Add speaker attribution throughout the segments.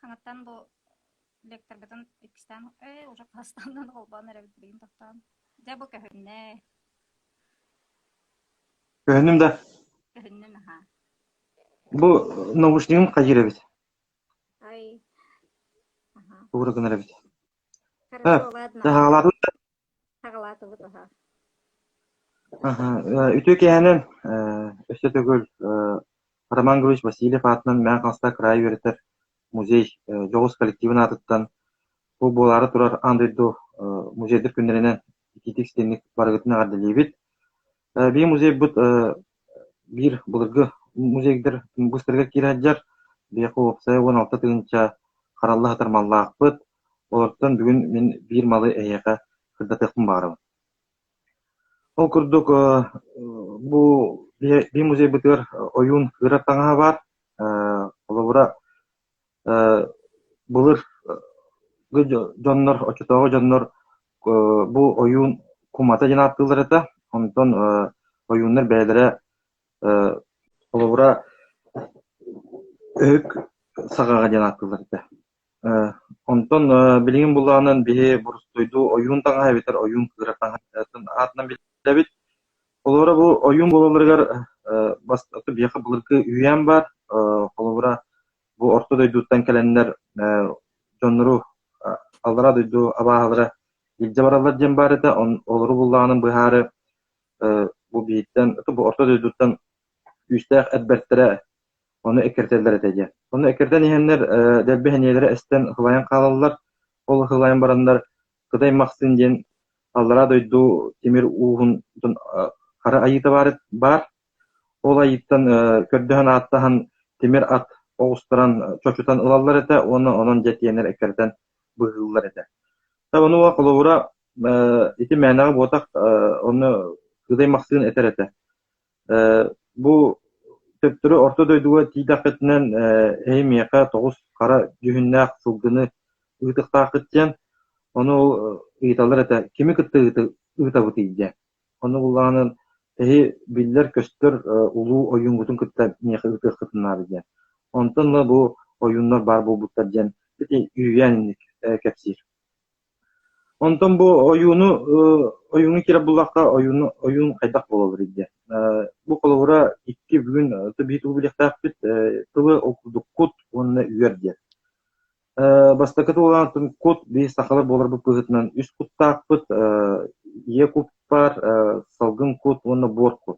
Speaker 1: Саҥаттан бу лекторбытын иккистээн ээ уже хастааннан холбоон эрэбит билигин тохтоон. Дьэ бу көһүннэ.
Speaker 2: Көһүннүм да?
Speaker 1: Көһүннүн аһаа.
Speaker 2: Бу наушнигым хайыыр эбит?
Speaker 1: Ай. Аха.
Speaker 2: Тугура гынар эбит.
Speaker 1: Хорошо, ладно.
Speaker 2: Саҕалаатыбыт да?
Speaker 1: Саҕалаатыбыт аһаа.
Speaker 2: Аха, үтүө киэһэнэн, өссө төгүл Роман Григорьевич Васильев аатынан Мэҥэ Хаҥаласка кыраайы үөрэтэр музей дьоҕус коллективын аатыттан бу буолаары турар аан дойду музейдар күннэринэн итиитик-истиҥник барыгытын эҕэрдэлиибит. Биир музейбыт биир былыргы музейдар быстарыгар киирэ сылдьар. Биһиэхэ уопсайа 16 тыһыынча харалла сытар маллаахпыт. Олортон бүгүн мин биир малы эһиэхэ сырдатыахпын баҕарабын. Ол курдук бу биһи музейбытыгар ойуун кыырар таҥаһа баар. Холобура, былыр дьоннор, оччотооҕу дьоннор бу ойуун кумата диэн ааттыыллар этэ. Онтон ойууннар бэйэлэрэ холобура өһүк саҕаҕа диэн ааттыыллар этэ. Онтон билигин буллаҕынан биһи боростуойдуу ойуун таҥаһа эбэтэр ойуун кыыра таҥаһын аатынан билэбит. Холобура бу ойуун буолалларыгар бастакы биһиэхэ былыргы үһүйээн баар. Холобура бу орто дойдуттан кэлэннэр дьоннору аллараа дойду абааһылара илдьэ бараллар диэн баар этэ. Олору буллаҕынан быһаары бу биһиттэн бу орто дойдуттан күүстээх эр бэртэрэ Ону эккирэтэллэр этэ диэн. Ону эккирэтэн иһэннэр дэлби сэниэлэрэ эстэн сылайан хаалаллар. Ол сылайан бараннар Кытай Махсыын диэн аллараа дойду тимир ууһун хара айыыта баар, баар. Ол айыыттан көрдөһөн ааттаһан тимир ат оҕустаран чочутан ылаллар этэ уонна онон дьэ тиэнэр эккирэтэн быыһыыллар этэ. Ону холобура ити мээнэҕэ буотах ону Кытай Махсыын этэр этэ. Бу төптөрү орто дойдуга тиийдэххитинэн эһи миэхэ тоҕус хара дьүһүннээх сылгыны ыытыахтааххыт диэн, ону ол ыйыталлар этэ, кими кытта ыытабытый диэн. Ону буллаҕынан эһи биллэр-көстөр улуу ойууҥҥутун кытта миэхэ ыытыаххытын наада диэн. Онтон ыла бу ойууннар баар буолбуттар диэн ити үһүйээн инник кэпсиир. Онтон бу ойууну ойууну киирэр буллахха ойууну ойуун хайдах буолалларый диэн. Бу холобура икки бүгүн биир тылы билиэхтээхпит тылы ол курдук кут уонна үөр диэн. Бастакы тылынан кут биир сахалар буоларбыт быһыытынан үс куттаахпыт ийэ кут баар, салгын кут уонна буор кут.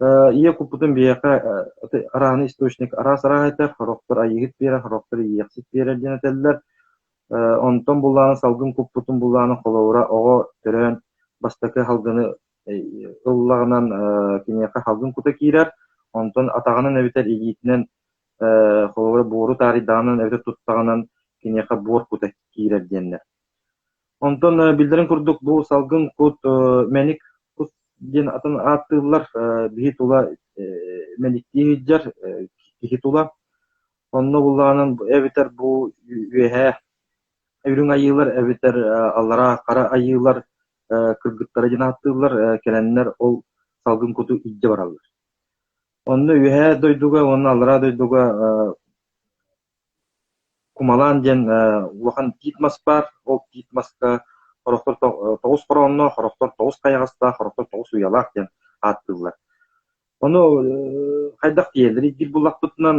Speaker 2: Ийэ куппутун биһиэхэ арааһынай источник араас арааһа этэр, сорохтор айыыһыт биэрэр, сорохтор иэйиэхсит биэрэр диэн этэллэр. Онтон буллаҕына салгын куппутун буллаҕына холобура оҕо төрөөн бастакы салгыны ыллаҕынан киниэхэ салгын кута киирэр, онтон атаҕынан эбэтэр илиитинэн холобура буору таарыйдаҕынан эбэтэр туттаҕынан киниэхэ буор кута киирэр диэннэр. Онтон биллэрин курдук бу салгын кут мэник кут диэн атын ааттыыллар биһи тула мэниктии сылдьар киһи тула. Онно буллаҕынан эбэтэр бу үөһээ үрүҥ айыылар эбэтэр аллараа хара айыылар кыргыттара диэн ааттыыллар кэлэннэр ол салгын куту илдьэ бараллар. Онно үөһээ дойдуга уонна аллараа дойдуга кумалаан диэн улахан тиит мас баар. Ол тиит маска сорохтор тоҕус хороонноох, сорохтор тоҕус хайаҕастаах, сорохтор тоҕус уйалаах диэн ааттыыллар. Ону хайдах тиийэллэрий диир буллахпытынан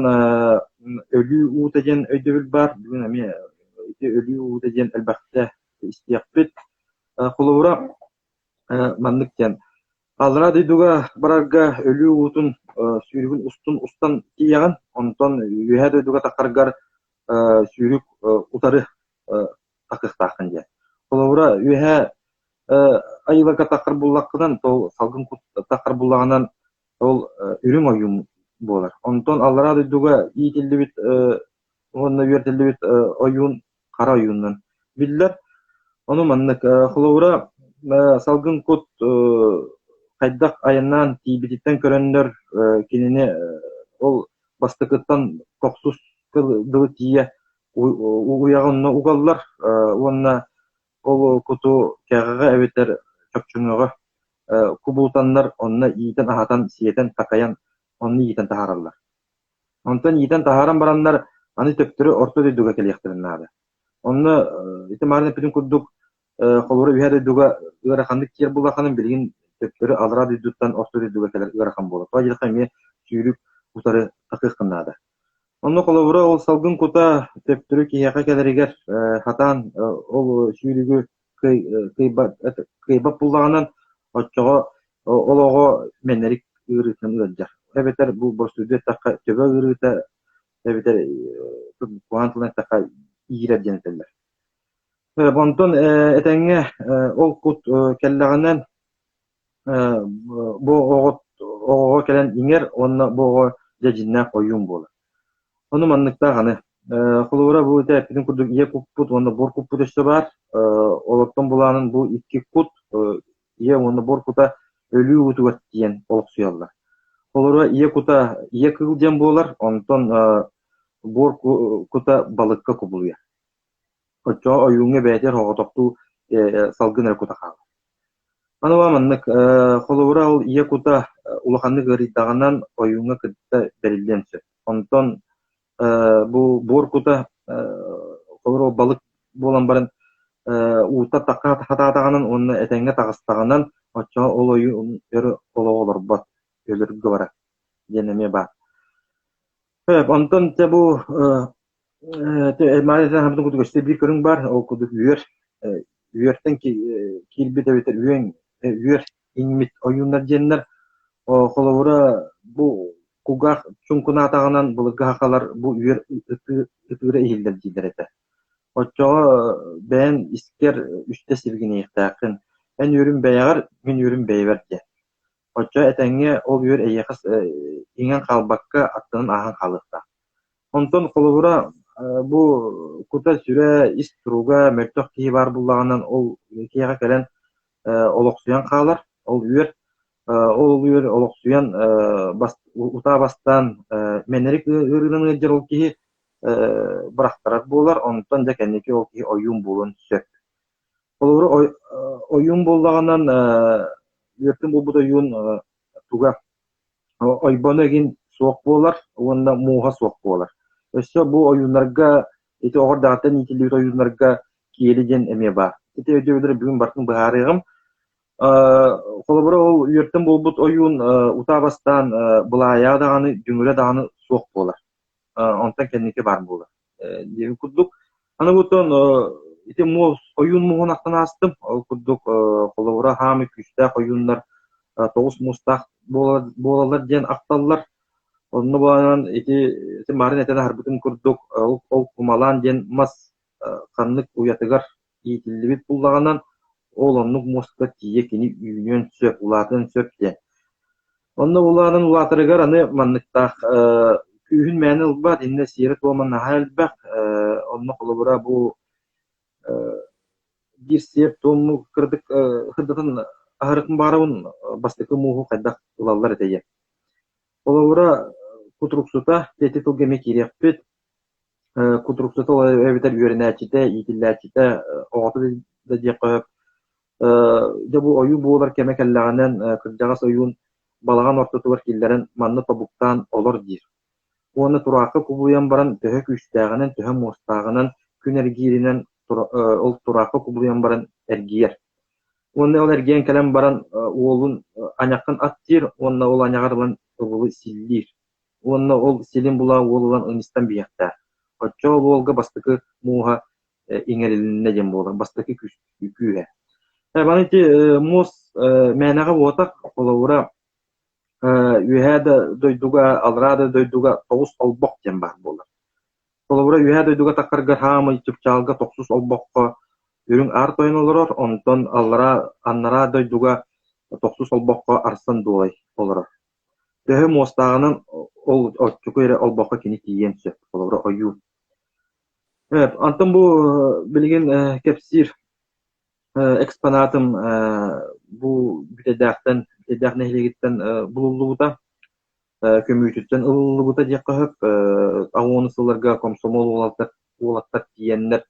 Speaker 2: өлүү уута диэн өйдөбүл баар. Бүгүн эмиэ ити өлүү уута диэн элбэхтэ истиэхпит. Холобура, маннык диэн аллараа дойдуга барарга өлүү уутун сүүрүгүн устун устан тиийэҕин, онтон үөһээ дойдуга тахсаргар сүүрүк утары тахсыахтааххын диэн. Холобура, үөһээ айыыларга таххар буллаххынан, ол салгын таххар буллаҕынан ол үрүҥ ойуун буолар. Онтон аллараа дойдуга иитиллибит уонна үөрэтиллибит ойуун хара ойууннан биллэр. Ону маннык холобура салгын кут хайдах айаннаан тиийбититтэн көрөннөр кинини ол бастакыттан тохсус дылы тиийэ уйаҕын онно угаллар уонна ол куту кэҕэҕэ эбэтэр чопчуҥҥаҕа кубулутаннар онно иитэн-аһатан, сиэтэн, такайан онно иитэн таһаараллар. Онтон иитэн таһааран бараннар Аны төптөрү орто дойдуга кэлиэхтэрин наада. Онно ити маарын эппитин курдук, холобура үһээ дойдуга ыараханнык киэр буллаххына, билигин төптөрү аллараа дойдуттан орто дойдуга кэлэр ыарахан буолар. Тоҕо диэтэххэ эмиэ сүүрүк утары тахыаххын наада. Онно холобура ол салгын кута төптөрү киһиэхэ кэлэригэр хатаан ол сүүрүгү кыайбат буллаҕынан, оччоҕо ол оҕо мэнэрик ыарыытынан ыалдьар. Эбэтэр бу боростуойдуу эттэххэ, төбө ыарыыта эбэтэр куһаҕан тылынан эттэххэ, иирэр диэн этэллэр. Онтон этэҥҥэ ол кут кэллэҕинэн бу оҕо оҕоҕо кэлэн иҥэр уонна бу оҕо дьэ дьиннээх ойуун буолар. Ону манныктаах аны холобура бу этэ эппитин курдук ийэ куппут уонна буор куппут өссө баар. Олортон булаанын бу икки кут ийэ уонна буор кута өлүү уутугар тиийэн олохсуйаллар. Холобура ийэ кута ийэ кыыл диэн буолар, онтон буор кута балыкка кубулуйар. Оччоҕо ойууҥҥа бэйэтигэр соҕотохтуу салгын эрэ кута хаалар. Аны маннык холобура ол ийэ кута улаханнык ыарыйдаҕынан ойууҥҥа кытта бэриллиэн сөп. Онтон бу буор кута холобура ол балык буолан баран уута хатаатаҕынан уонна этэҥҥэ таҕыстаҕынан оччоҕо ол ойуун өр олоҕу олорбот, өлөргө барар диэн эмиэ баар. Онтон дьэ бу курдук өссө биир көрүҥ баар, ол курдук үөр, үөртэн киирбит эбэтэр үөн үөр иҥмит ойууннар диэннэр холобура бу кулгаах чуҥкунаатаҕынан былыргы сахалар бу үөр ытыыра иһиллэр дииллэр этэ. Оччоҕо бэйэҥ искэр үстэ сибигинэйиэхтээххин, эн үөрүм бэйэҕэр, мин үөрүм бэйэбэр диэн. Оччо этэҥҥэ ол үөр эйиэхэ иҥэн хаалбакка аттынан ааһан хаалыахтаах. Онтон холобура бу кута-сүрэ, ис туруга мөлтөх киһи баар буоллаҕынан ол киһиэхэ кэлэн олохсуйан хаалар. Ол үөр ол үөр олохсуйан утаа бастаан мэнэрик ыарыынан ыалдьар ол киһи бырахтарар буолар, онтон дьэ кэнники ол киһи ойуун буолуон сөп. Холобура ойуун буоллаҕынан үөртэн буолбут ойуун туга ойбоно игин суох буолар уонна мууһа суох буолар. Өссө бу ойууннарга ити оҕо эрдэҕиттэн иитиллибит ойууннарга киэли диэн эмиэ баар. Ити өйдөбүллэри бүгүн барытын быһаарыаҕым. Холобура ол үөртэн буолбут ойуун утаа бастаан былаайаҕа даҕаны, дүҥүрэ даҕаны суох буолар. Онтон кэнники баар буолар. Диэбит курдук. Аны бутон ити муос ойуун муоһун ахтан аастым. Ол курдук холобура хаамый күүстээх ойууннар тоҕус муустаах буолаллар диэн ахталлар. Онно буолан ити ити марын этэн аһарбытым курдук ол кумалаан диэн мас ханнык уйатыгар иитиллибит буллаҕынан, ол оннук муоста тиийэ кини үүнүөн сөп, улаатыан сөп диэн. Онно улаатан улаатарыгар аны манныктаах күүһүн мээнэ ылбат, иннэ сиэрэ-туома наһаа элбэх. Онно холобура бу биир сиэр-туому кыратык сырдатан аһарыкын баарабын бастакы мууһу хайдах ылаллар этэ диэн. Холобура кутуруксута ити тылга эмиэ киириэхпит. Кутуруксута эбэтэр үөрэнээччитэ, иитиллээччитэ, оҕото да диэххэ сөп. Дьэ бу ойуу буолар кэмэ кэллэҕинэн кырдьаҕас ойуун балаҕан ортотугар киллэрэн манна тобуктаан олор диир. Уонна тураахха кубулуйан баран төһө күүстээҕинэн, төһө муостааҕынан күн эргииринэн ол тураахха кубулуйан баран эргийэр. Уонна ол эргийэн кэлэн баран уолун айаххын ат диир уонна ол айаҕар ылан ыбылы силлиир уонна ол силин булаа уол ылан ыҥыстан биһиэхтээх. Оччо ол уолга бастакы мууһа иҥэрилиннэ диэн буолар, бастакы күүһэ. Маны ити муус мээнэҕэ буотах, холобура үөһээ да дойдуга, аллараа да дойдуга тоҕус олбох диэн баар буолар. Холобура, үөһээ дойдуга таххаргар хаамый чыпчаалга тохсус олбоххо үрүҥ аар тойон олорор, онтон аллараа аннараа дойдуга тохсус олбоххо арсан дуолай олорор. Төһө муостааҕынан ол оччоку эрэ олбоххо кини тиийиэн сөп, холобура ойуу. Онтон бу билигин кэпсиир экспонатым бу Бүтэйдээхтэн Бүтэйдээх нэһилиэгиттэн булуллубута, көмүүтүттэн ылыллыбыта диэххэ сөп. Аҕыс сылларга комсомол уолаттар уолаттар тиийэннэр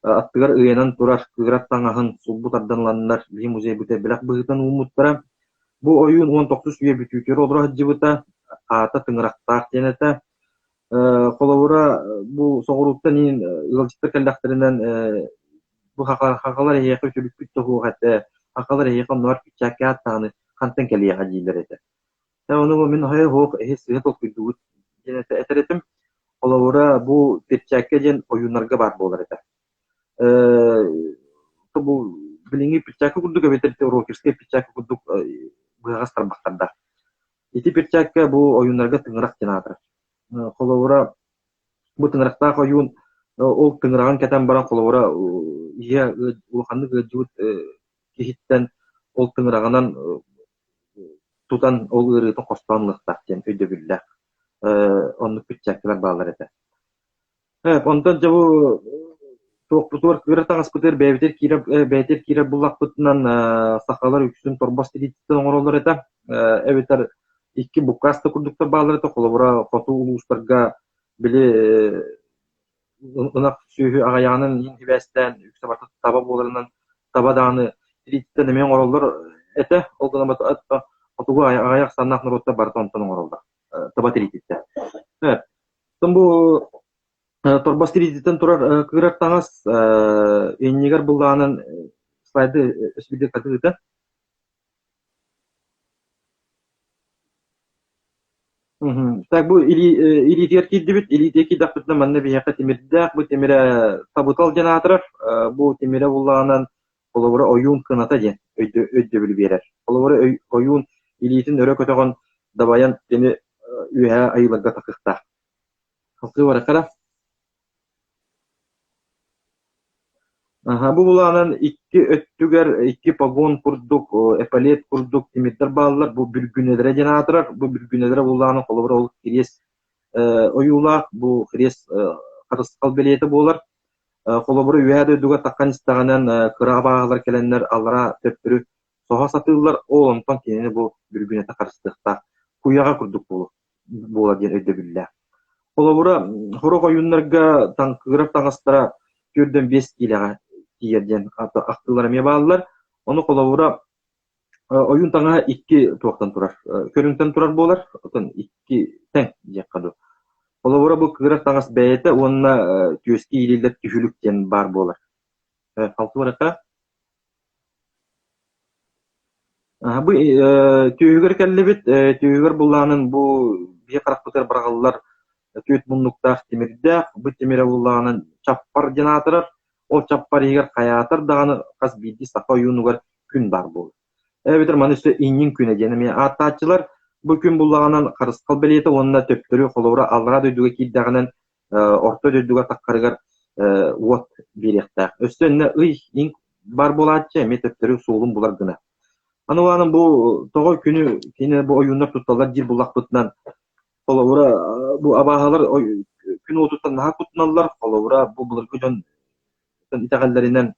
Speaker 2: Аттыгар ыйанан турар кыырар таҥаһын сулбу тардан ыланнар биһи музейбытыгар бэлэх быһыытынан ууммуттара. Бу ойуун 19 үйэ бүтүүтүгэр олоро сылдьыбыта, аата Тыҥырахтаах диэн этэ. Холобура, бу соҕурууттан иин ыалдьыттар кэллэхтэринэн бу хахалар эһиэхэ үтүлүкпүт да суох этэ, хахалар эһиэхэ оннооҕор кичээккэ ааттаҕына хантан кэлиэҕэ дииллэр этэ. Ону мин хайа суох эһи сыыһа толкуйдуугут диэн этэр этим. Холобура, бу перчээккэ диэн ойууннарга баар буолар этэ. Бу билиҥҥи перчээккэ курдук эбэтэр рокерскай перчээккэ курдук быһаҕас тарбахтардаах. Ити перчээккэ бу ойууннарга тыҥырах диэн аатырар. Холобура, бу тыҥырахтаах ойуун ол тыҥыраҕын кэтэн баран холобура ийэ улаханнык ыалдьыбыт киһиттэн ол тыҥыраҕынан тутан ол ыарыытын хостоон ылыахтаах диэн өйдөбүллээх. Оннук перчээккэлэр бааллар этэ. Онтон дьэ бу туохпутугар кыыра таҥаспытыгар бэйэбитигэр киирэр бэйэтигэр киирэр буллахпытынан сахалар үксүн торбос тириититтэн оҥороллор этэ. Эбэтэр икки буккаас да курдуктар бааллар этэ. Холобура, хоту улуустарга били ынах сүөһү аҕыйаҕынан иһин сибээстээн үксэ барыта таба буоларынан таба даҕаны тириититтэн эмиэ оҥороллор этэ. Ол гынан хотугу аҕыйах ахсааннаах норуоттар барыта онтон оҥороллор таба тириититтэн. Оттон бу торбос тириититтэн турар кыырар таҥас иннигэр былаанын слайды өспүдэ катыыта. Так бу илиитигэр киирдибит. Илиитигэр киирдэхпитинэ манна биһиэхэ тимирдээх, бу тимирэ табытал диэн аатырар. Бу тимирэ буллаҕынан холобура ойуун кыната диэн өйдөбүлү биэрэр. Холобура ойуун илиитин өрө көтөҕөн дабайан кини үөһээ айыыларга тахсыахтаах. Халкыы барахара. Аха, бу булаанан икки өттүгэр икки погон курдук, эполет курдук тимирдэр бааллар. Бу бүргүнэлэрэ диэн аатырар. Бу бүргүнэлэрэ буллаҕына холобура ол кириэс ойуулаах, бу кириэс харысхал бэлиэтэ буолар. Холобура үөһээ дойдуга таххан истэҕинэн кыра абааһылар кэлэннэр аллараа төптөрү соһо сатыыллар, ол онтон кинини бу бүргүнэтэ харыстыахтаах куйаҕа курдук буолар диэн өйдөбүллээх. Холобура, сорох ойууннарга таҥкыырар таҥастара 4-5 киилэҕэ тиийэр диэн ахтыылар эмиэ бааллар. Ону холобура Ойуун таҥаһа икки туохтан турар, көрүҥтэн турар буолар, оттон икки тэҥ диэххэ дуу. Холобура, бу кыырар таҥас бэйэтэ уонна түөскэ иилиллэр түһүлүк диэн баар буолар. Халтуурата Бу түөһүгэр кэллибит, түөһүгэр буллаанын бу биһи харахпытыгар быраҕыллар түөрт муннуктаах тимирдээх, бу тимирэ буллаҕынан чаппар диэн аатырар. Ол чаппар иһигэр хайаатар даҕаны хас биирдии саха ойуунугар күн баар буолар. Эбэтэр маны өссө иннин күнэ диэн эмиэ ааттааччылар. Бу күн буллаҕынан харысхал бэлиэтэ уонна төптөрү холобура аллараа дойдуга киирдэҕинэн орто дойдуга таххарыгар уот биэриэхтээх. Өссө иннэ ый иҥ бар буолааччы эмиэ төптөрү суолун булар гына. Аны улаанан бу тоҕо күнү кини бу ойууннар тутталлар диир буллахпытынан холобура бу абааһылар күн уотуттан наһаа куттаналлар холобура бу былыргы дьон итэҕэллэринэн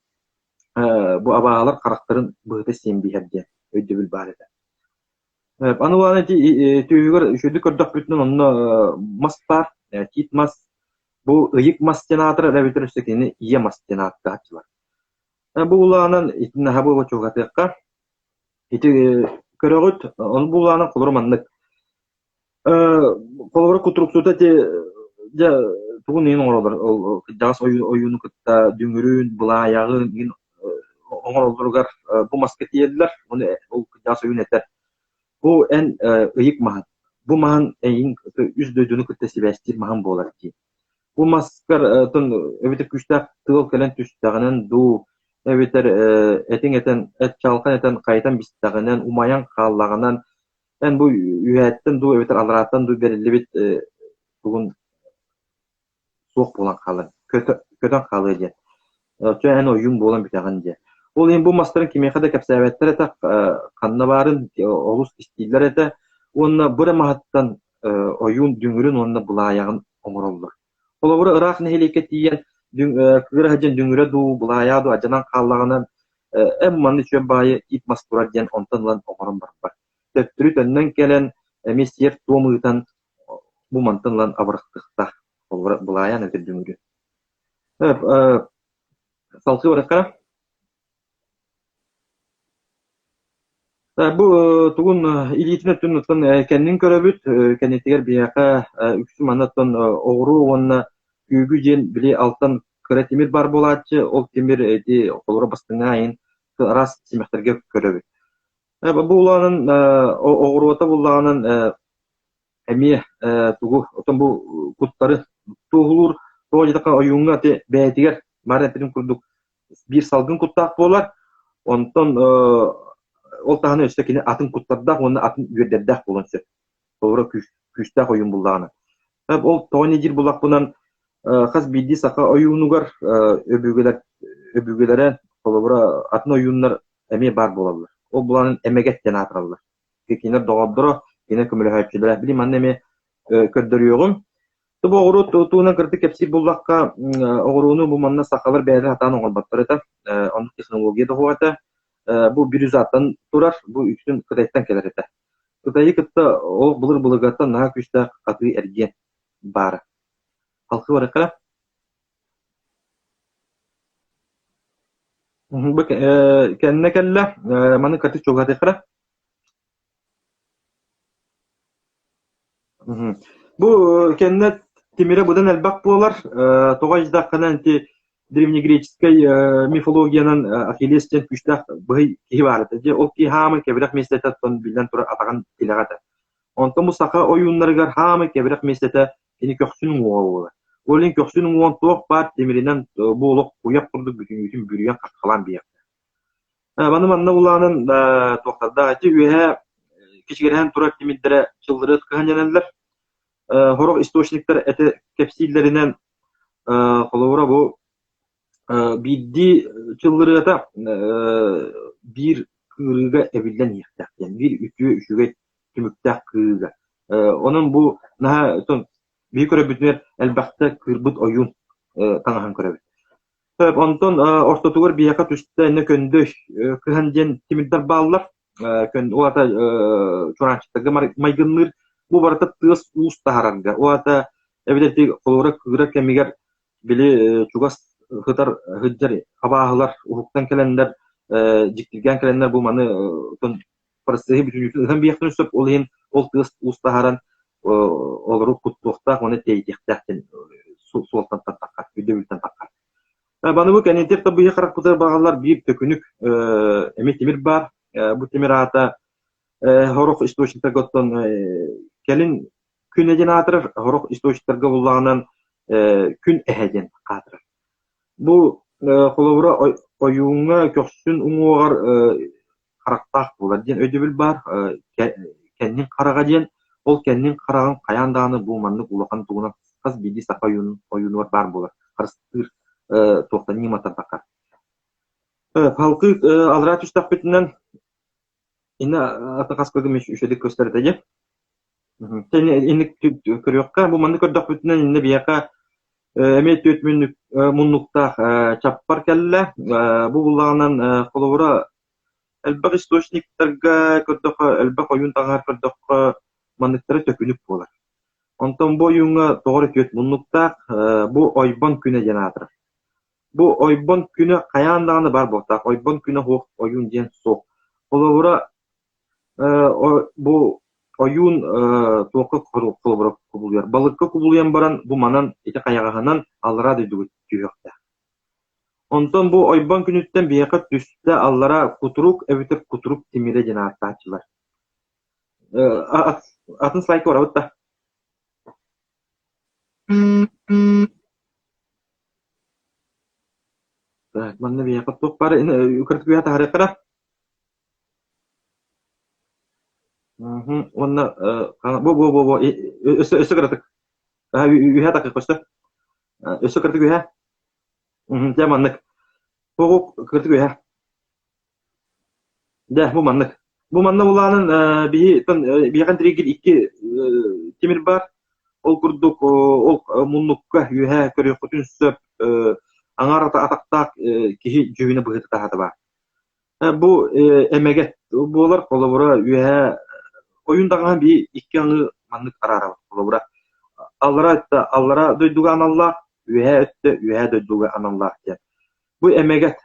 Speaker 2: бу абааһылар харахтарын быһыта сиэн биһэр диэн өйдөбүл баар этэ. Аны улаан ити түөһүгэр үчүгэйдик көрдөхпүтүнэн онно мас баар, тиит мас. Бу ыйык мас диэн аатырар эбэтэр өссө кинини ийэ мас диэн ааттааччылар. Бу улаанан ити наһаа буола чугатыахха. Ити көрөҕүт, ону бу улаанан холоро маннык. Холобура кутуруктуута ити дьэ тугун иһин оҥороллор ол кырдьаҕас ойууну кытта дүҥүрүн, былаайаҕын иһин оҥороллоругар бу маска тиийэллэр. Ону ол кырдьаҕас ойуун этэр: "Бу эн ыйык маһын, бу маһын эйигин үс дойдуну кытта сибээстиир маһын буолар" дии. Бу маскар эбэтэр күүстээх тыал кэлэн түстэҕинэн дуу, эбэтэр этиҥ этэн, эт чаҕылхан этэн хайытан бистэҕинэн, умайан хааллаҕынан Эн бу үөһээттэн дуу эбэтэр алларааттан дуу бэриллибит тугун суох буолан хаалар, көтөн хаалыа диэн. Оччо эн ойуун буолан бүтэҕин диэн. Ол иһин бу мастарын кимиэхэ да кэпсээбэттэр этэ, ханна баарын олус кистииллэр этэ уонна бу эрэ маһыттан ойуун дүҥүрүн уонна былаайаҕын оҥороллор. Холобура, ыраах нэһилиэккэ тиийэн кыыра сылдьан дүҥүрэ дуу, былаайаҕа дуу алдьанан хааллаҕына, эн манна үчүгэй баайы тиит мас турар диэн онтон ылан оҥорон барбат. Төттөрү төннөн кэлэн эмиэ сиэр-туом ыытан бу мантан ылан абырахтыахтаах. Холобура, былаайаан эбэтэр дүҥүрү. Салгыы барыахха. Бу тугун илиитин өттүн оттон кэннин көрөбүт, кэннитигэр биһиэхэ үксүн манна оттон оҕуруо уонна күүгү диэн били алтан кыра тимир баар буолааччы, ол тимир ити холоро бастыҥа айын араас симэхтэргэ көрөбүт. Бу улаанын оҕуруота буллаҕынан эмиэ тугу оттон бу куттары туоһулуур тоҕо диэтэххэ ойууҥҥа ити бэйэтигэр баар эппитим курдук биир салгын куттаах буолар онтон ол таһынан өссө кини атын куттардаах уонна атын үөрдэрдээх буолуон сөп холобура күүстээх ойуун буллаҕына ол тоҕо не диир буллахпынан хас биирдии саха ойуунугар өбүгэлэр өбүгэлэрэ холобура атын ойууннар эмиэ баар буолаллар ол булаанын эмэгэт диэн аатыраллар кинилэр доҕордоро, кинилэр көмөлөһөөччүлэрэ. Били манна эмиэ көрдөрүөҕүм. Бу оҕуруот туһунан кырдьык кэпсиир буллахха, оҕуруону бу манна сахалар бэйэлэрэ сатаан оҥорботтор этэ. Оннук технология да суох этэ. Бу бирюзаттан турар, бу үксүн Кытайтан кэлэр этэ. Кытайы кытта ол былыр-былыргаттан наһаа күүстээх атыы-эргиэн баара. Халкы барыахха Бу кэннэ кэллэ, маны кырдьык чугаһатыахтара. Бу кэннэ тимирэ быдан элбэх буолар. Тоҕо ыйдаххына ити древнегреческэй мифологиянан Ахиллес диэн күүстээх быһый киһи баар этэ. Дьэ ол киһи хаамай кэбирэх миэстэтэ оттон биллэн турар атаҕын тилэҕэ этэ. Онтон бу саха ойууннарыгар хаамай кэбирэх миэстэтэ кини көхсүн уҥуоҕа буолар. Ол иһин көхсүн уҥуоҕун туох баар тимиринэн бу олох куйах курдук бүтүннүүтүн бүрүйэн хаххалаан биэрдэ. Маны манна улаанан туохтардаах ити үөһэ кичигирэһэн турар тимирдэрэ чыллырыат кыһан дьэнэллэр. Сорох источниктар этэ кэпсииллэринэн холобура бу Биирдии чыллырыата биир кыырыыга эбиллэн иһиэхтээх диэн, биир үтүө үчүгэй түмүктээх кыырыыга. Онон бу наһаа оттон биһи көрөрбүтүгэр элбэхтэ кыырбыт ойуун таҥаһын көрөбүт. Онтон ортотугар биһиэхэ түстэ иннэ көндөй кыһан диэн тимирдэр бааллар. Ол аата чуораанчыктарга майгынныыр. Бу барыта тыас-уус таһаарарга. Ол аата эбэтэр ити холобура кыырар кэмигэр били чугас сытар сылдьар абааһылар уһуктан кэлэннэр дьиктиргээн кэлэннэр бу маны процеһы бүтүннүүтүн ыһан биэхтэрин сөп ол иһин ол тыас уус таһааран олору куттуохтаах уонна тэйитиэхтээх диэн суолтан таххар өйдөбүлтэн таххар Баны бу кэннитиэп табыйа харахпытыгар баҕалар биир төкүнүк эмиэ тимир баар бу тимир аата сорох источниктарга оттон кэлин күн диэн аатырар, сорох источниктарга буллаҕынан күн эһэ диэн аатырар. Бу холобура ойууҥҥа көхсүн уҥуоҕар харахтаах буолар диэн өйдөбүл баар. Кэннин хараҕа диэн, ол кэннин хараҕын хайаан даҕаны бу маннык улахан тугунан хас биирдии саха ойуун ойуунугар баар буолар, харыстыыр туохтан ньыматтан таххар. Халкы алраа түстэхпитинэн Инна атын хас көргүм үчүгэйдик көстөр этэ дии. Инник көрүөххэ, бу маннык көрдөхпүтүнэн иннэ биһиэхэ эмиэ түөрт муннуктаах чаппар кэллэ. Бу буллаҕынан холобура элбэх источниктарга көрдөххө, элбэх ойуун таҥаһар көрдөххө манныктара төкүнүк буолар. Онтон бу ойууҥҥа тоҕо эрэ түөрт муннуктаах, бу ойбон күнэ диэн аатырар. Бу ойбон күнэ хайаан даҕаны баар буолуохтаах. Ойбон күнэ суох ойуун диэн суох. Холобура, бу ойуун туохха холобура кубулуйар? Балыкка кубулуйан баран бу манан ити хайаҕаһынан аллараа дойдуга түһүөхтээх. Онтон бу ойбон күнүттэн биһиэхэ түстэ аллараа кутурук эбэтэр кутурук тимирэ диэн ааттааччылар. Атын слайдка барабыт да? Так, манна биһиэхэ туох баар кырдьык үөһэ таһаарыахтара. Уонна бу бу бу бу өссө өссө кыратык. Үөһэ такык өссө. Өссө кыратык үөһэ. Дьэ маннык. Бу кыратык үөһэ. Дьэ, бу маннык. Бу манна улаанан биһи биһиэхэ интириэһиргиир икки тимир баар. Ол курдук ол муннукка үөһэ көрүөххүтүн сөп аҥаар атахтаах киһи дьүһүнэ быһыыта таһаата баар. Бу эмэгэт буолар, холобура үөһэ ойуун даҕаһын биһи икки аҥыы маннык араарабыт. Холобура аллара өттө аллара дойдуга аналлаах, үөһэ өттө үөһэ дойдуга аналлаах диэн. Бу эмэгэт.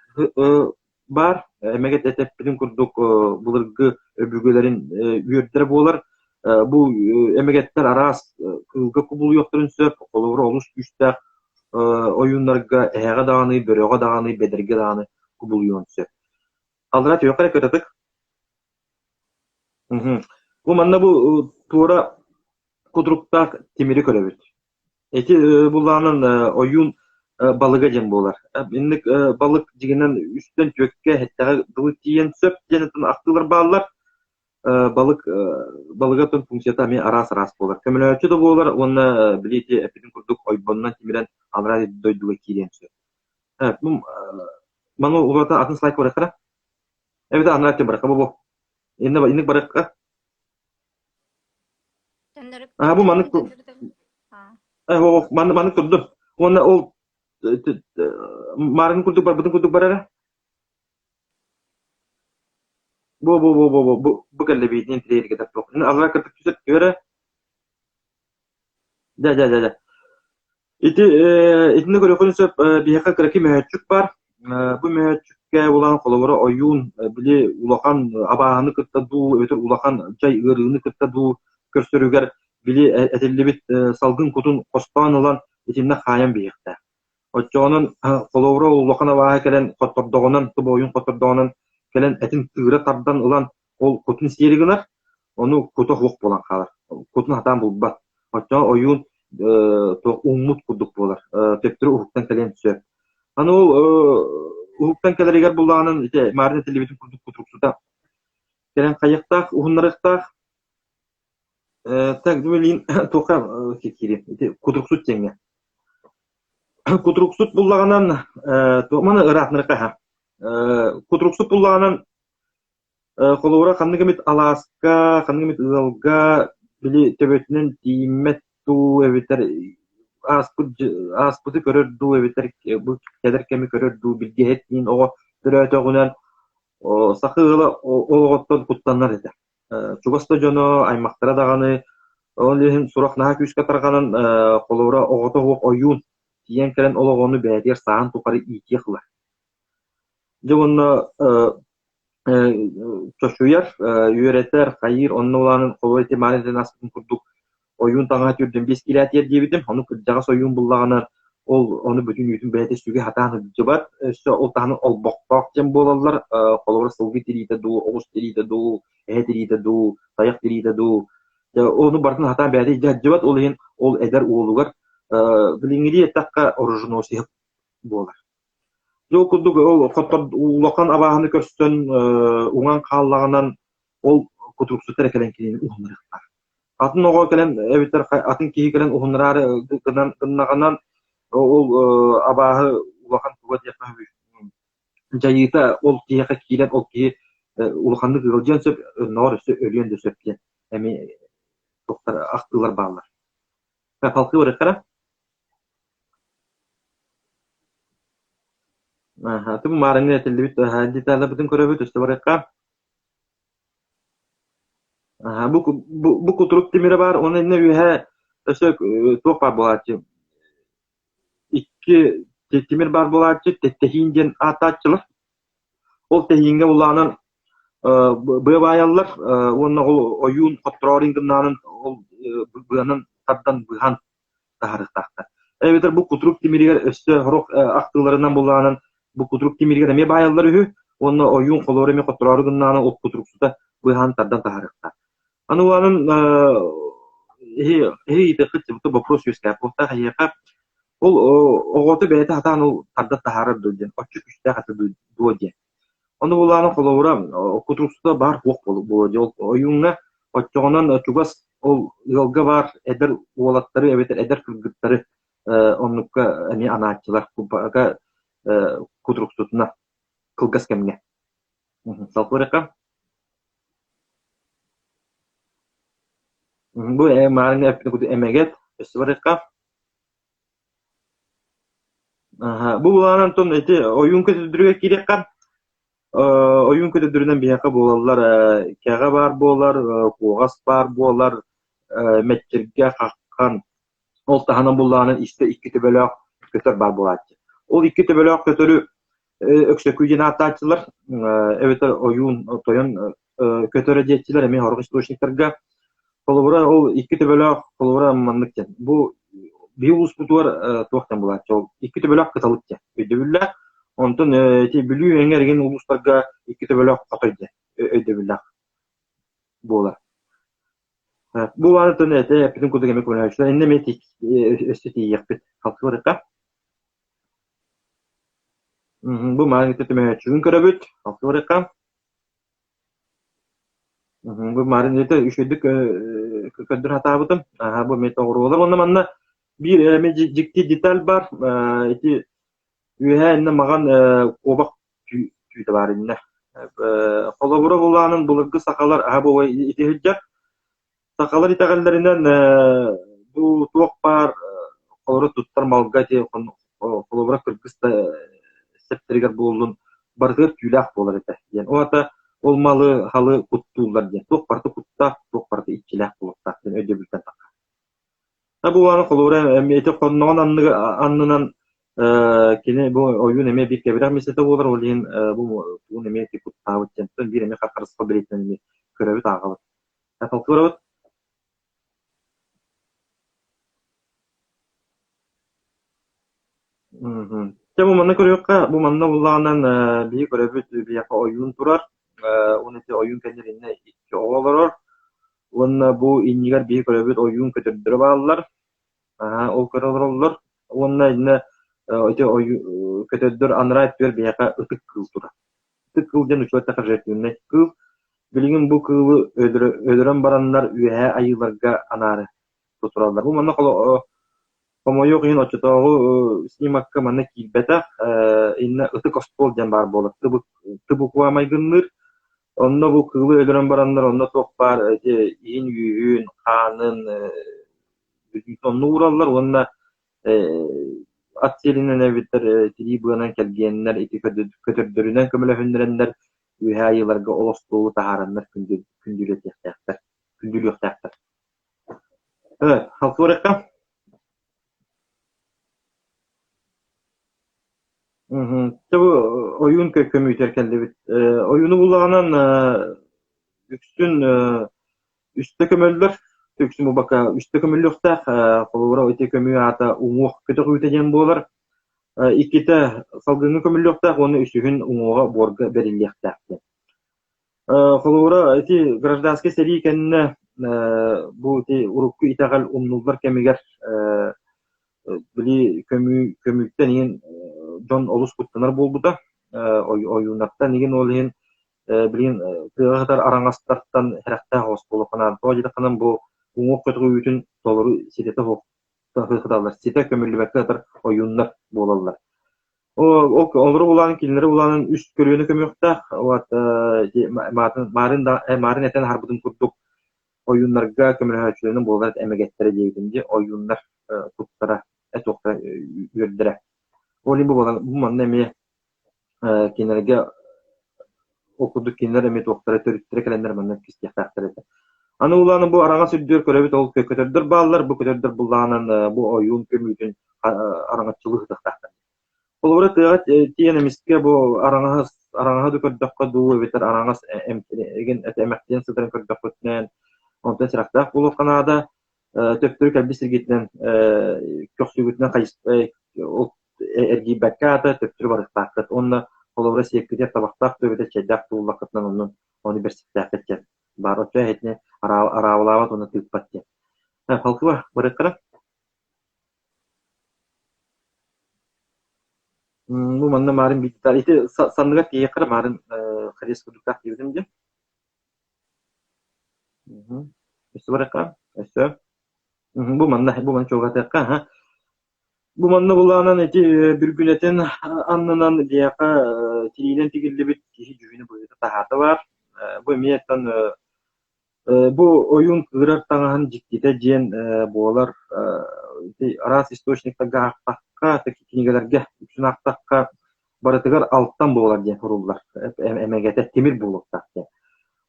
Speaker 2: баар. Эмэгэт этэппитин курдук былыргы өбүгэлэрин үөрдэрэ буолар. Бу эмэгэттэр араас кыылга кубулуйуохтарын сөп. Холобура, олус күүстээх ойууннарга эһэҕэ даҕаны, бөрөҕө даҕаны, бэдэргэ даҕаны кубулуйуон сөп. Аллара түһүөххэ эрэ кытатык. Бу манна бу туора кутуруктаах тимири көрөбүт. Ити булаанан ойуун балыга диэн буолар. Инник балык дьиҥинэн үстэн түөккэ, сэттэҕэ дылы тиийэн сөп диэн ахтыылар бааллар. Балык балыга тон функцията эмиэ араас-араас буолар. Көмөлөөччү да буолар уонна били ити эппитим курдук ойбонунан тимирэн аллараа дойдуга киириэн сөп. Маны уларыта атын слайд барыахтара. Эбэтэр анараа өттүн барыахха бу. Инник барыахха. Аа бу маннык маннык маннык турдум. Уонна ол маарыҥ курдук барбытын курдук барара. Бу бу бу бу бу бу кэллэ биитинэн тириэргэ таппыт. Аллара кырдык түсөт түөрэ. Дьэ дьэ дьэ дьэ. Ити итиннэ көрүөххүн сөп биһиэхэ кыракый мөһөөччүк баар. Бу мөһөөччүккэ улахан холобура ойуун били улахан абааһыны кытта дуу эбэтэр улахан дьай ыарыыны кытта дуу көрсөрүгэр били этиллибит салгын кутун хостоон ылан итиннэ хаайан биһиэхтээх. Оччоҕунан холобура улахан абааһы кэлэн хоттордоҕунан, тобойун хоттордоҕунан кэлэн этин тыыра тардан ылан ол кутун сиэри гынар, ону кута суох буолан хаалар, кутун сатаан булбат. Оччоҕо ойуун туох ууммут курдук буолар, төттөрү уһуктан кэлиэн сөп. Аны ол уһуктан кэлэригэр буллаҕынан ити маарын этиллибитин курдук кутуруксута кэлэн хайыахтаах, уһуннарыахтаах. Так билигин туохха киириэм ити кутуруксут диэҥҥэ. Кутуруксут буллаҕынан маны ыраатынарыахха Кутуруксут буллаҕынан Холобура, ханнык эмит алааска, ханнык эмит ыалга били төбөтүнэн тиийиммэт дуу эбэтэр ааспыт ааспыты көрөр дуу эбэтэр бу кэлэр кэми көрөр дуу билгэһит диэн оҕо төрөөтөҕүнэн саха ыала ол оҕоттон куттанар этэ. Чугас да дьоно, аймахтара даҕаны ол иһин сурах наһаа күүскэ тарҕанан холобура оҕото суох ойуун тиийэн кэлэн ол оҕону бэйэтигэр сааһын тухары иитиэх ылар. Дьэ уонна чочуйар, үөрэтэр, хайыыр, онно улаанын холуой тимаан этэн аспытын курдук ойуун таҥаһа түүрдэн биэс киилээтиэр диэбитим. Ону кырдьаҕас ойуун буллаҕына ол ону бүтүн үүтүн бэйэтэ сүгэ сатаан сылдьыбат. Өссө ол таһынан олбохтоох диэн буолаллар. Холобура сылгы тириитэ дуу, оҕус тириитэ дуу, эһэ тириитэ дуу, тайах тириитэ дуу. Ону барытын сатаан бэйэтэ илдьэ сылдьыбат. Ол иһин ол эдэр уолугар билиҥҥилии эттэххэ оруженосец буолар. Дьэ ол курдук ол хотор улахан абааһыны көрсөн уҥан хааллаҕынан ол кутуруксуттар кэлэн кинини уһуннарыахтаах. Атын оҕо кэлэн эбэтэр атын киһи кэлэн уһуннараары гынан гыннаҕынан ол абааһы улахан туга диэххэ дьайыыта ол киһиэхэ киирэн ол киһи улаханнык ыалдьыан сөп, оннооҕор өссө өлүөн да сөп диэн эмиэ туохтар ахтыылар бааллар. Халкыы барыахтара. Аһа, тым маарыҥҥа этиллибит деталларбытын көрөбүт, өссө барыахха. Аһа, бу, бу, бу кутурук тимирэ баар, уонна иннэ үөһэ өссө туох баар буолааччы? Икки тимир баар буолааччы, тэһиин диэн ааттааччылар. Ол тэһииҥҥэ улаанан быа баайаллар уонна ол ойуун хоттороорун гыннаанын ол быанан тардан быһан таһаарыахтаахтар. Эбэтэр бу кутурук тимиригэр өссө сорох ахтыыларынан булаанан бу кутурук тимиригэр эмиэ баайаллар үһү уонна ойуун холуора эмиэ хоттороору гыннаана ол кутуруксута быһаан тардан таһаарыахтаах. Аны улаанан эһи ыйытыаххыт вопрос үөскээт буолтаах эһиэхэ ол оҕото бэйэтэ сатаан ол тарда таһаарар дуо диэн оччо күүстээх этэ дуо диэн. Ону булаана холобура кутуруксута баар суох буолуо дии ол ойууҥҥа оччоҕунан чугас ол ыалга баар эдэр уолаттары эбэтэр эдэр кыргыттары оннукка эмиэ анааччылар кутуруксутуна кылгас кэмҥэ. Салпырыкка Бу маарыҥҥа эппит эмэгэт өссө барыахха. Бу былаан онтон ити ойуун көтөрдөрүгэр киириэххэ. Ойуун көтөрдөрүнэн биһиэхэ буолаллар кэҕэ баар буолар, куоҕас баар буолар, мэччиргэ, хаххан. Ол таһынан буллаҕынан истэ икки төбөлөөх көтөр баар буолааччы. Ол икки төбөлөөх көтөрү Өксөкүү диэн ааттааччылар, эбэтэр ойуун, тойон көтөрө диэччилэр эмиэ сорох источниктарга. Холобура, ол икки төбөлөөх, холобура, маннык диэн. Бу биһи улууспутугар туох диэн булааччы, ол икки төбөлөөх кыталык диэн өйдөбүллээх. Онтон ити Бүлүү эҥэр игин улуустарга икки төбөлөөх хотой диэн өйдөбүллээх буолар. Бу баары этэ эппитин курдук эмиэ көмөлөһөөччүлэр. Иннэ эмиэ өссө тиийиэхпит. Халты Бу мааны түмэһээччигин көрөбүт. Халты Бу марын ити үчүгэйдик көрдөрө сатаабытым. Аһа бу эмиэ тоҕуруолар. Уонна манна биир эмиэ дьикти деталь баар. Ити үөһээ иннэ маҕан куобах түүтэ баар иннэ. Холобура булаанын былыргы сахалар аһа бу ити сылдьар. Сахалар итэҕэллэринэн бу туох баар холобура туттар малга ити холобура кыргыз сэптэригэр буоллун барытыгар түүлээх буолар этэ диэн. Ол аата ол малы халы куттууллар диэн. Туох барыта куттаах, туох барыта иччилээх буолуохтаах диэн өйдөбүлтэн таххар. Бу аны холобура ити хонноҕун аннынан кини бу ойуун эмиэ биир кэбирэх миэстэтэ буолар, ол иһин бу тугун эмиэ ити куттаабыт диэн биир эмиэ харысхал бэлиэтинэн эмиэ көрөбүт, ааҕабыт. Толкуйдуурабыт. Дьэ бу манна көрүөххэ, бу манна буллаҕынан биһи көрөбүт биһиэхэ ойуун турар, уонна ити ойуун кэннигэр иннэ икки оҕо олорор уонна бу иннигэр биһи көрөбүт ойуун көтөрдөрө бааллар, ол көрө олороллор уонна иннэ ити көтөрдөр анараа өттүгэр биһиэхэ ытык кыыл турар. Ытык кыыл диэн учуоттаах жертвеннай кыыл. Билигин бу кыылы өлөрөн бараннар үөһээ айыыларга анаары тураллар. Бу манна хомойуох иһин оччотооҕу снимокка манна киирбэтэх, иннэ ытык остуол диэн баар буолар. Ты буква майгынныыр. Онно бу кыылы өлөрөн бараннар онно туох баар ити иһин-үөһүн, хаанын онно уураллар уонна ат сиэлинэн эбэтэр тирии быанан кэлгиэннэр ити көтөрдөрүнэн көмөлөһүннэрэннэр үөһээ айыыларга ол остуолу таһаараннар күндүлүөхтээхтэр күндүлүөхтээхтэр. Халтууракка Дьэ бу ойуун көмүүтэр кэллибит. Ойууну буллаҕынан үксүн үстэ көмөллөр, үксүн буолбакка үстэ көмүллүөхтээх. Холобура ити көмүү аата уҥуох көтөҕүүтэ диэн буолар. Иккитэ салгыҥҥа көмүллүөхтээх уонна үсүһүн уҥуоҕа буорга бэриллиэхтээх диэн. Холобура ити гражданскай сэрии кэннэ бу ити урукку итэҕэл умнуллар кэмигэр били көмүү көмүүттэн иһин дьон олус куттанар буолбута. Ойууннартан иһин ол иһин билигин тыаҕа сытар араҥастартан сэрэхтээх оҕус буолуоххунаан тоҕо диэтэххинэ бу уҥуох көтөҕүүтүн толору ситэтэ суох сыталлар ситэ көмүллүбэккэ сытар ойууннар буолаллар. Олору улаан кинилэри улаанын үс көлүөнэ көмүөхтээх вот маарын маарын этэн аһарбытын курдук ойууннарга көмөлөһөөччүлэринэн буолар эмэгэттэрэ диэбитим дии ойууннар туттара туохтара үөрдэрэ. Ол иһин бу манна эмиэ кинилэргэ ол курдук кинилэр эмиэ туохтара төрүттэрэ кэлэннэр манна кистиэхтээхтэр этэ. Аны улааны бу араҥас үрдүгэр көрөбүт ол көтөрдөр бааллар, бу көтөрдөр буллаҕынан бу ойуун көмүүтүн араҥаччылыы сытыахтаахтар. Холобура тыаҕа тиийэн эмискэ бу араҥаһы араҥаһы да көрдөххө дуу эбэтэр араҥас эмэхтиэн сытарын көрдөххүтүнэн онтон сэрэхтээх буолуохха наада. Төптөрү кэлбит сиргитинэн көхсүгүтүнэн ол эргийбэккэ аата төптөрү барыахтааххыт уонна холобура сиэккитигэр табахтаах түөбэтэ чэйдээх тууллаххытынан оннун ону бэрсиэхтээххит диэн баар оччо эһэтини араабылаабат уонна тыыппат диэн. Халкыба барыаххара. Бу манна маарын биитта ити санныгар тиийиэххэ маарын хрест курдуктаах диэбитим дии. Өссө барыахха өссө. Бу манна бу манна чуолҕатыахха Бу манна булаанан ити бүргүнэтин аннынан биһиэхэ тириинэн тигиллибит киһи дьүһүнэ быһыыта таһаата баар. Бу эмиэ оттон бу ойуун кыырар таҥаһын дьиктитэ диэн буолар. Ити араас источниктарга аахтахха, кинигэлэргэ үксүн аахтахха барытыгар алтан буолар диэн суруллар. Эмэгэтэ тимир буолуохтаах диэн.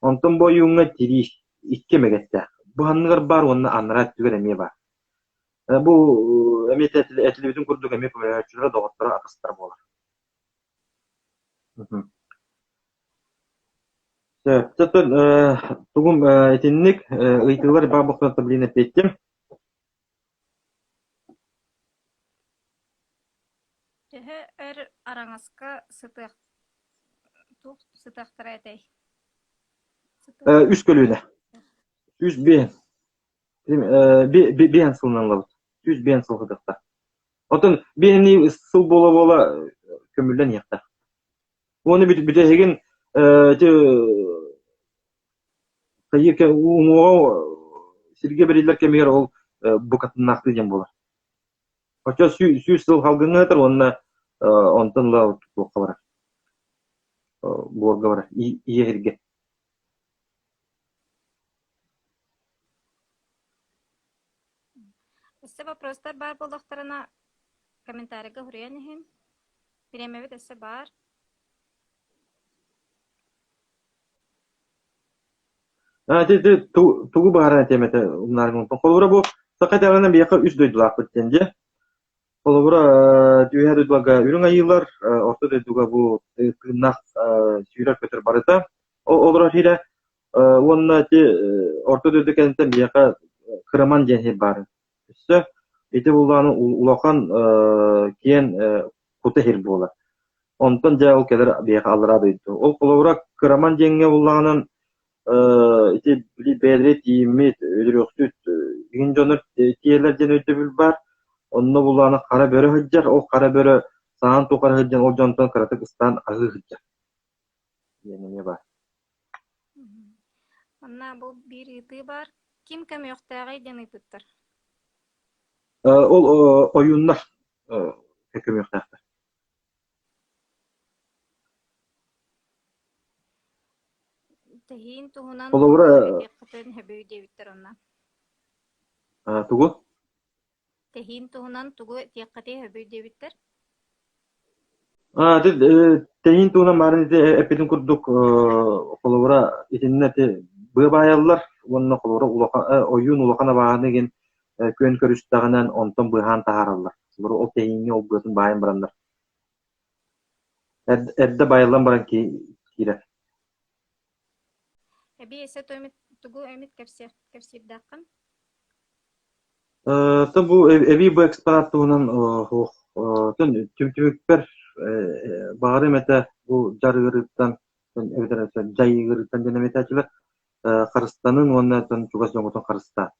Speaker 2: Онтон бу ойууҥҥа тирии икки эмэгэттээх. Бу анныгар баар уонна анараа өттүгэр эмиэ баар. Бу эмиэ этиллибитин курдук эмиэ көмөлөһөөччүлэрэ, доҕотторо, атастара буолар. Сөп. Чөтөн тугум итинник ыйытыылар баар буолсунаттан билин эппиэттим.
Speaker 1: Төһө өр араҥаска сытыах туох сытыахтара этэй?
Speaker 2: Үс көлүөнэ. Үс биэн. Биэн сылынан ылабыт. Үс биэн сыл сытыахтаах. Оттон биэни сыл буола-буола көмүллэн иһиэхтээх. Уонна бүтэһигин ити уҥуоҕа сиргэ бэриллэр кэмигэр ол букатыннаахтыы диэн буолар. Оччо сүүс сыл халгыҥҥа ыытар уонна онтон ыла туохха барар, буорга барар, ийэ сиргэ.
Speaker 1: Өссө вопростар баар буоллахтарына комментарийга суруйан иһин. Бириэмэбит өссө баар.
Speaker 2: Ити тугу баҕаран этиэм этэ умнаарыҥ. Холобура бу саха итэҕэлинэн биһиэхэ үс дойдулаахпыт диэн дьэ. Холобура үөһээ дойдуларга үрүҥ айыылар, орто дойдуга бу тыыннаах сүүрэр-көтөр барыта олорор сирэ. Уонна ити орто дойду кэнниттэн биһиэхэ Кыраман диэн сир баар. Өссө ити буллааны улахан киэн кута сир буолар. Онтон дьэ ол кэлэр биһиэхэ аллараа дойду. Ол холобура Кыраман диэҥҥэ буллаҕынан ити били бэйэлэрэ тиийиммит, өлөрүөхсүт игин дьоннор тиийэллэр диэн өйдөбүл баар. Онно буллаҕына хара бөрө сылдьар, ол хара бөрө саһаан тухары сылдьан ол дьонтон кыратык ыстаан аһыы сылдьар диэн эмиэ баар.
Speaker 1: Манна бу биир ыйытыы баар. Ким көмүөхтээҕий диэн ыйыппыттар.
Speaker 2: Ол ойууннар көмүөхтээхтэр.
Speaker 1: Тэһиин туһунан
Speaker 2: Холобура
Speaker 1: тугу этиэххитин сөбүй диэбиттэр онно.
Speaker 2: Тугу?
Speaker 1: Тэһиин туһунан тугу этиэххитий сөбүй диэбиттэр.
Speaker 2: Тэһиин туһунан баарын ити эппитин курдук холобура итиннэ ити быа баайаллар уонна холобура улахан ойуун улахан абааһыны игин күөн көрүстэҕинэн онтон быыһаан таһаараллар. Холобура ол тэһииҥҥэ ол быатын баайан бараннар Эрдэ байыллан баран киирэр.
Speaker 1: Эбии өссө тугу эмит кэпсиирдээххин?
Speaker 2: Оттон бу эбии бу экспонат туһунан суох. Оттон түмүкпэр баҕарыам этэ бу дьар ыарыыттан эбэтэр дьай ыарыыттан диэн эмиэ этээччилэр харыстанын уонна оттон чугас дьоҥҥутун харыстаа.